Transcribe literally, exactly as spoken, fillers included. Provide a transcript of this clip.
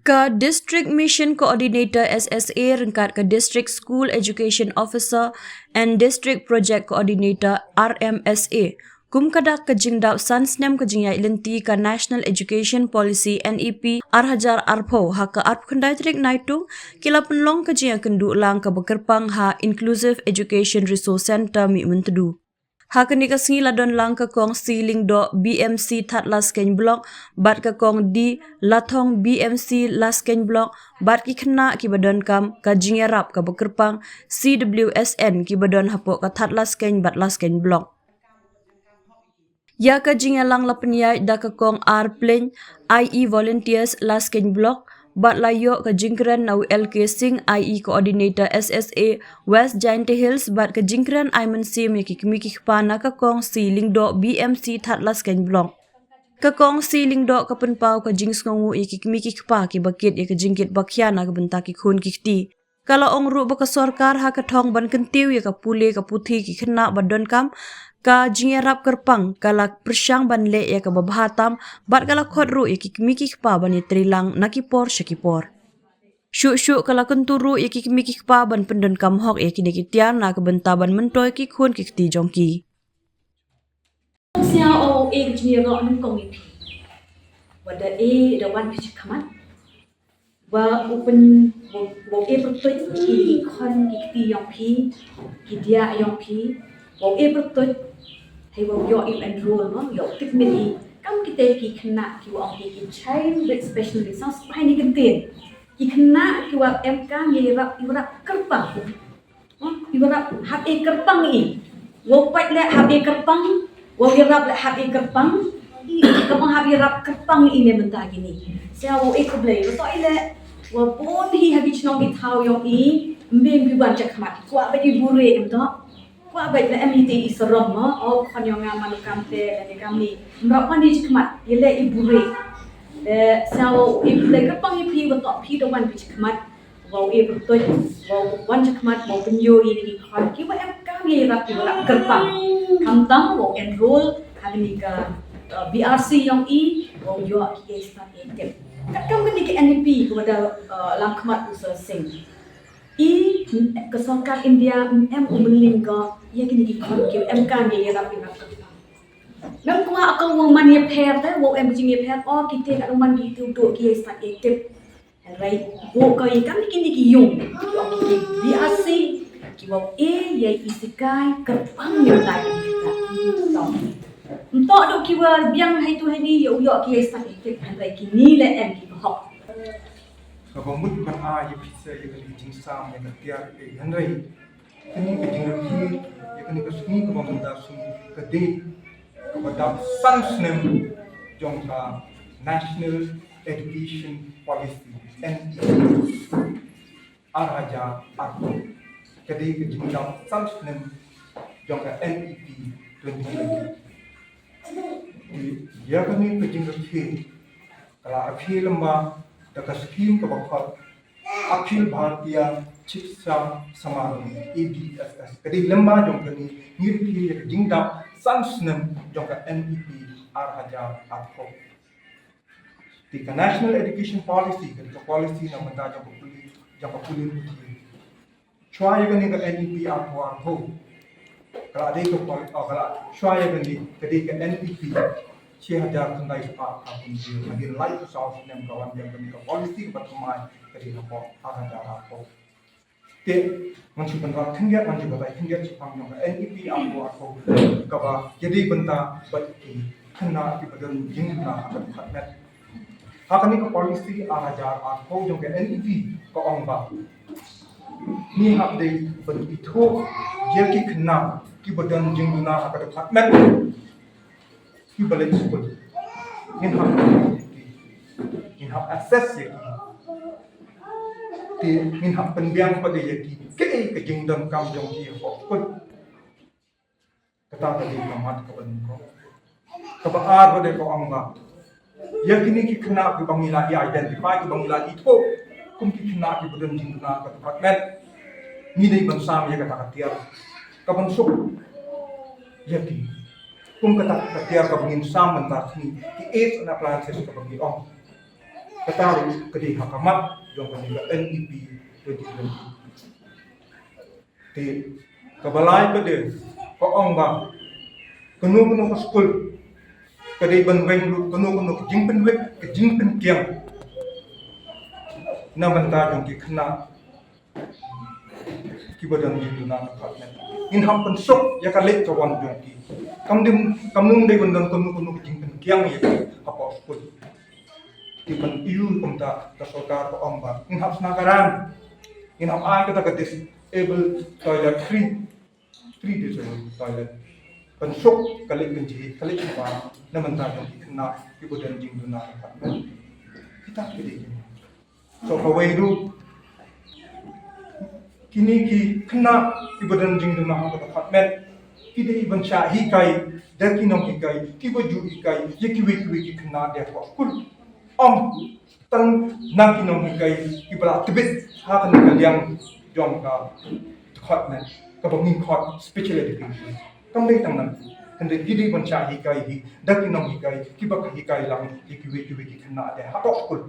Ka District Mission Coordinator, S S A, ryngkat ka District School Education Officer and District Project Coordinator, R M S A, kum ka dak ka jingdap san snem ka jingïaid lynti ka National Education Policy, N E P, ar hajar arphew, ha ka arphew khyndai tarik Naitung, ki la pynlong ka jingïakynduh lang kaba kyrpang ha Inclusive Education Resource Centre, Mihmyntdu. Ha kane ka sngi la don lang ka Kong C Lyngdoh, B M C Thadlaskein Block, bad ka Kong D Lathong, B M C Laskein Block, bad ki khynnah kiba donkam ka jingïarap kaba kyrpang, C W S N, kiba don hapoh ka Thadlaskein bad Laskein Block. Ïa ka jingïalang la pynïaid da ka Kong R Plein, I E Volunteers, Laskein Block, bad la ïoh ka jingkren na u L K Singh, I E Coordinator, S S A, West Jaintia Hills, bad ka jingkren ai mynsiem ïa ki kmie ki kpa na ka Kong C Lyngdoh, B M C Thadlaskein Block. Ka Kong C Lyngdoh ka pynpaw ka jingsngewnguh ïa ki kmie ki kpa kiba kit ïa ka jingkit ba khia na ka bynta ki khun ki kti. Ka la ong ruh ba ka sorkar ha ka thong ban kyntiew ïa ka pule ka puthi ki khynnah ba donkam ka jingïarap kyrpang, ka la pyrshang ban leh ïa kaba bha tam, bad ka la khot ruh ïa ki kmie ki kpa ban ïatreilang na ki por sha ki por. Shuh shuh ka la kyntu ruh ïa ki kmie ki kpa ban pyndonkam hok ïa kine ki tiar na ka bynta ban myntoi ki khun ki kti jong ki. Sngewbha u e ka jingïaroh nyngkong ïa phi. Wat da e, da wan phi shakhmat. Wa u pyn, wa, wa u e pyrtuit ïa ki khun ki kti jong phi, ki diah jong phi. Wa u e pyrtuit, hei wa u ïoh ïa u enroll mo, ïoh u tip miet ïa. Kam kita ki khynnah ki wa ong ki child with special needs, sngewbha ïa kane ka ktien. Ki khynnah ki wa em kam ïarap, ïarap kyrpang. Ïarap hap e kyrpang i. Wow pait leh hap e kyrpang. Wow ïarap leh hap e kyrpang. I, ka bang hap ïarap kyrpang i ne mynta kini. Sngewbha e khublei. Wa toh i leh, wa bun hi ha ki chnong ki thaw jong i. Ym bym wan chakhmat. Kwah bad i bure em toh. Kwah bad leh em i te i sarong mo. O khon jong nga man kam te leh ne kam ni. Ym rap wan i chakhmat. I leh i bure. Leh sngewbha e khublei kyrpang i phi wa toh phi da wan phi chakhmat. Wow e pyrtuit, wow wan chakhmat, wow pynïoh ïa ki khon ki wa em kam ïarap ki wa rap kyrpang. Khamtam wow enroll ha kane ka, uh, B R C jong i, wow ïoh ki ïa stad ïa tip. Katkam kane ka N E P ka wa da, uh, lam khmat u Sir Singh. I ka sorkar India em u mynlyngngoh ïa kine ki khon ki wa em kam ïarap ïarap kyrpang. Nang kwah ka wow man ïapher te, wow em jingïapher, o ki te ka man ki tu tu ki ïa stad ïa tip. Hynrei, wow ka ïa kam kine ki yung, ki ong ki B R C, ki wow e, ïa i sikai, kyrpang ïa u lai ïa kita. Tong. Ntok duk ki wa biang hai tu hai ni, ïa u ïoh ki ïa stad ïa tip, hynrei kine leh em ki hok. Ka ba mut ban ai ïa phi sa ïa ka jingsam ïa ka tiar e hynrei. Kane ka jingrakhe, ïa kane ka sngi kaba mynta sngi ka dei, kaba dap san snem jong ka National Education Policy, N E P, ar hajar arphew. Ka dei ka jingdap san snem jong ka N E P twenty twenty. Ïa kane ka jingrakhe, ka la rakhe lyngba da ka skhim kaba khot Akhil Bharatiya Shiksha Samarang, A B S S. Ka dei lyngba jong kane ngi rakhe ïa ka jingdap san snem jong ka N E P ar hajar arphew. Te ka National Education Policy, ka dei ka policy na bynta jong ka pule, jong ka pule puthi. Shuwa ïa kane ka N E P arphew arphew. Ka la dei ka pol-, oh, ka la, shuwa ïa kane, ka dei ka N E P shi hajar khyndai spah arphew hynriew. Hadien laiphew saw snem ka wan ïa kane ka policy kaba thymmai ka dei hapoh ar hajar arphew. Te, ngan shu pynrap khyndiat, ngan shu batai khyndiat shaphang jong ka N E P arphew arphew. Kaba ïadei bynta bad ki khynnah kiba don jingduna ha ka dkhot met. Ha kane ka policy ar hajar arphew jong ka N E P ka ong ba ngi hap dei ban ithuh ïa ki khynnah kiba don jingduna ha ka dkhot met, kiba leit skul. Ngin hap, ngin hap assess ïa ki. Te ngin hap pynbiang pat ïa ki kaei ka jingdonkam jong ki hapoh skul. Kata ka dei ka mat kaba nyngkong. Kaba ar ka dei ka ong ba ïa kine ki khynnah kiba ngi la ïa identify, kiba ngi la ithuh kum ki khynnah kiba don jingduna ha ka dkhot met, ngi dei ban sam ïa kata ka tiar kaban suk ïa ki. Kum kata ka tiar kaba ngin sam mynta kine ki aids and appliances kaba ngi ong. Kata ruh ka dei ha khmat jong kane ka N E P twenty twenty. Te kaba lai pat de ka ong ba kano kano ka skul ka dei ban weng ruh kano kano ka jingpynwit ka jingpynkiang na bynta jong ki khynnah kiba don jingduna ka khmat. Ngin hap pynsuk ïa ka leit ka wan jong ki. Kam dei, kam nang dei ban don kano kano ka jingpynkiang ïa ki hapoh skul. Ki ban ïoh kumta ka sorkar ka ong ba ngin hap shna ka ran, ngin hap ai kata ka disabled toilet, free, free disabled toilet. Pynsuk ka leit ka jingïeit, ka leit ka bam na bynta jong ki khynnah kiba don jingduna ka khmat. Kita ki dei ki. So kawei ruh, kine ki khynnah kiba don jingduna ha ka department ki dei ban shah hikai da ki nonghikai kiba ju hikai ïa kiwei kiwei ki khynnah de hapoh skul. Ym tang na ki nonghikai kiba la tbit ha kane ka liang jong ka department kaba ngi khot special education. Kam dei tang na ki, hynrei ki dei ban shah hikai hi da ki nonghikai kiba hikai lang ïa kiwei kiwei ki khynnah de hapoh skul.